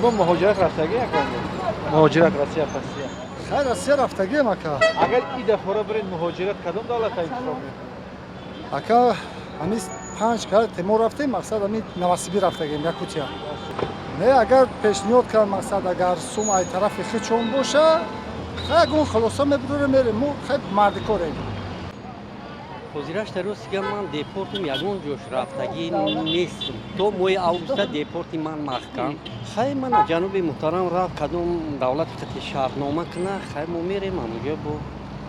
Шумо муҳоҷират рафтагӣ ягон? Муҳоҷират Россия, Россия. Хай, Россия рафтагием, ака. Агар и дафъара биред муҳоҷират, кадом давлата интихоб мекунед? Ака, ҳамин панҷ карате мо рафтем, мақсад, ҳамин Новосибир рафтагем, Якутия. Не, агар пешниҳод кард, мақсад, агар сум ай тарафи хичон боша, хай, ягон хулоса мебурем, мерем. Мо хай мардикорем. Ҳозираш дар рости гап, ман депортум, ягон ҷош рафтагӣ нестм. То моҳи августа депорти ман маҳкам. Хай, мана ҷаноби муҳтарам рафт, кадом давлати қати шартнома куна, хай, мо мерем ҳамуҷо бо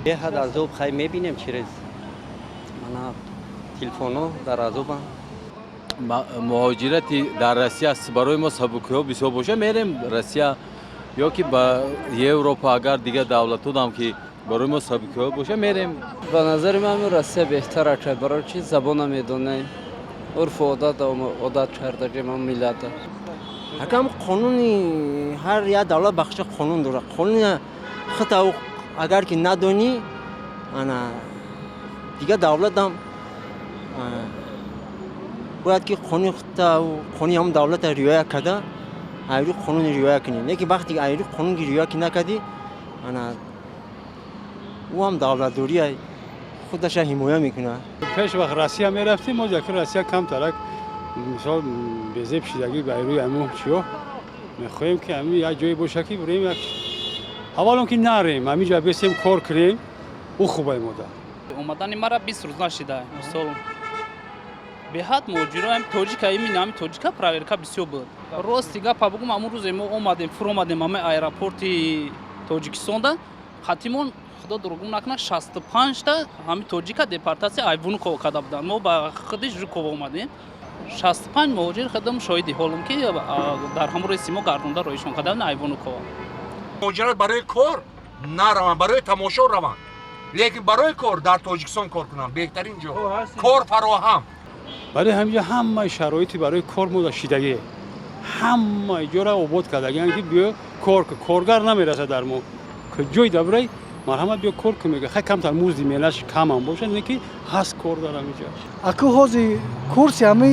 беҳад азоб. Хай, мебинем, через мана телефонҳо дар азобам. Муҳоҷирати дар Россия барои мо сабукиҳо бисёр боша, мерем Россия ё ки ба Европа. Агар дигар давлатҳодам ки барои мо сабукиҳо боша, мерем. Ба назари ман, Россия беҳтар ака. Барои чи? Забона медонем, урфу одат одат кардагим миллата. Ҳакам, қонуни ҳар як давлат бахша қонун дорад. Қонуни хита агар ки надонӣ, ана дигар давлатам бояд ки қонуни хита, қонуни ҳамон давлата риоя карда, айрӯ қонуни риоя кунӣ. Не ки вақте айрӯ қонун ки риоя ки накардӣ, ана ӯ ҳам давлатдория худаша ҳимоя мекунад. Пеш вақт Россия мерафтем, мо яки Россия камтарак, мисол, безеб шидагӣ ба рӯи ҳамун чиё. Мехоҳем, ки ҳамин як ҷое боша, ки бурем, як аввалон ки нарем, ҳамин ҷо бесем, кор кунем, ӯ хубай мода. Омадани мара 20 рӯз нашида. Мисол, беҳад муҳоҷиро, ҳами тоҷика, именно ҳами тоҷика проверка бисёр буд. Рости гапа бугум, ҳамун рӯзе мо омадем, фуромадем ҳамаи аэропорти Тоҷикистонда, қатимон, худо дурӯғ накунад, 65-та ҳами тоҷика депортатсия ай Внуково карда буданд. Мо ба худи Жуково омадем, 65 муҳоҷир, худам шоҳиди ҳолам, ки дар ҳамон рейси мо гардонда роишон карда ай Внуково. Муҳоҷират барои кор нараванд, барои тамошо раванд, лекин барои кор дар Тоҷикистон кор кунанд, беҳтарин ҷо, кор фароҳам. Барои ҳаминҷо ҳамаи шароити барои кор мода шидагӣ, ҳамаи ҷора обод кардагиан, ки биё кор кун. Коргар намерасад дар мо. Ҷой дабрай, марҳамат, биё кор кун, мега. Хай, камтар музди меҳнатш камам бошад, не ки ҳаст кор дар ҳаминҷо. Ака, ҳози курси ҳами,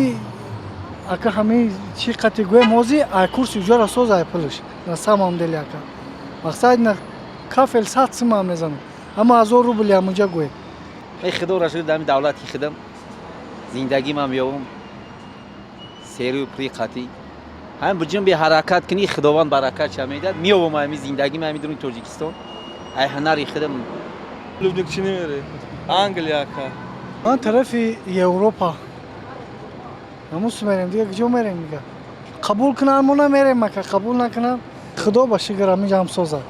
ака, ҳами чӣ қати гӯем, ҳози ай курси уҷора соз, ай пулш на самом деле, ака, мақсад, на кафел 100 сумам мезанам, ама 1000 рубли ҳамунҷа гӯем. Эй, худо шукр, дар давлати худам зиндагимам ёбум, серу при қатӣ ҳамин буҷум би ҳаракат кунӣ, Худованд баракат ша медиҳад, меёбам ҳамин зиндагим ҳамин дуруни Тоҷикистон, ай ҳунари худам. Любник чӣ намери? Англия, ака. Ман тарафи Европа ҳамусу мерем, дига куҷо мерем? Дига қабул кунанд, мо намерем, ака, қабул накунанд, худо ба шукр, ҳаминҷа ҳам созад.